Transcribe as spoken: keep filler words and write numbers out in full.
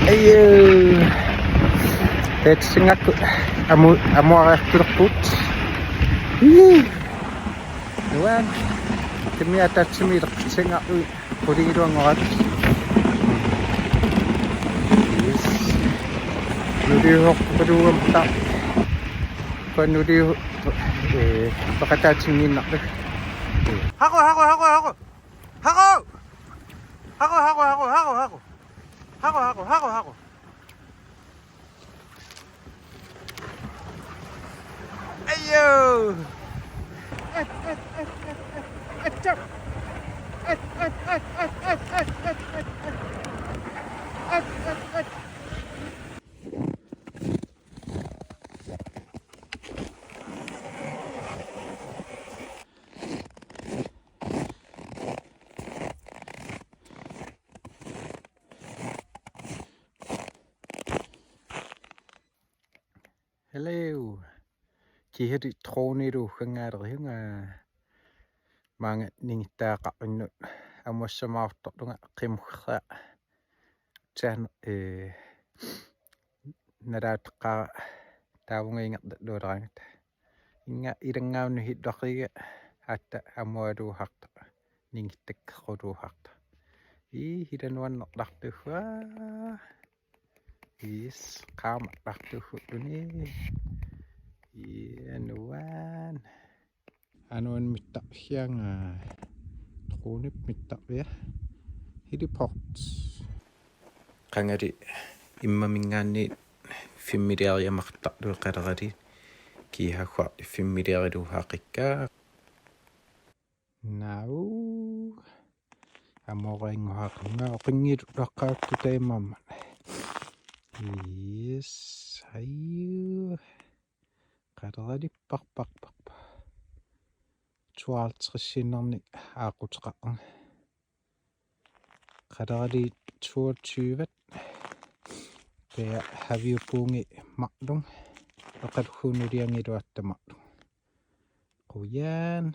Ajuu. Tatsingakku amu amuariartulerput. Ii. Nuan. Kimia tatsimi ileqqutsinga u qulingiluanngorat. Yes. Nuliuhoq puluamta. Kuanuliu eh pakataatinginnarlu. Haqu, haqu, haqu, haqu. Haqu! Haqu, haqu, haqu, haqu, haqu. Haqu, haqu, haqu, haqu. Ayo! Hello. Kihati tronelu hangariunga. Maanga ningittaaqarunnut amuassamaartortunga qimugraa. Tsan eh nalaateqqaara taavunga ingerlalluaraangata. Inga ilanngaanut hilluaqiga atta amualuuharta. Ningittakkequluuharta. Ii hilanuannerlartuhua. Yes, qaamartartuhuni. Ii nuan. Anuan mittarfianga. Tronip mittarfia. Heliport. Qangali immaminngaanniit filmiliariamartarlu qalerali kiihagguarli filmiliariluuhaqikka. Nau. Amoringuhaqinga oqinngilulaqqaartu taimammat. Yes. Ayu. Qaleralipparparparpa. Tualtrissinnarnik aaquteqaranga. Qalerali toogtyve. Pea haviupuungi marlung. Oqalhunuliangiluatta marlung. Qujan.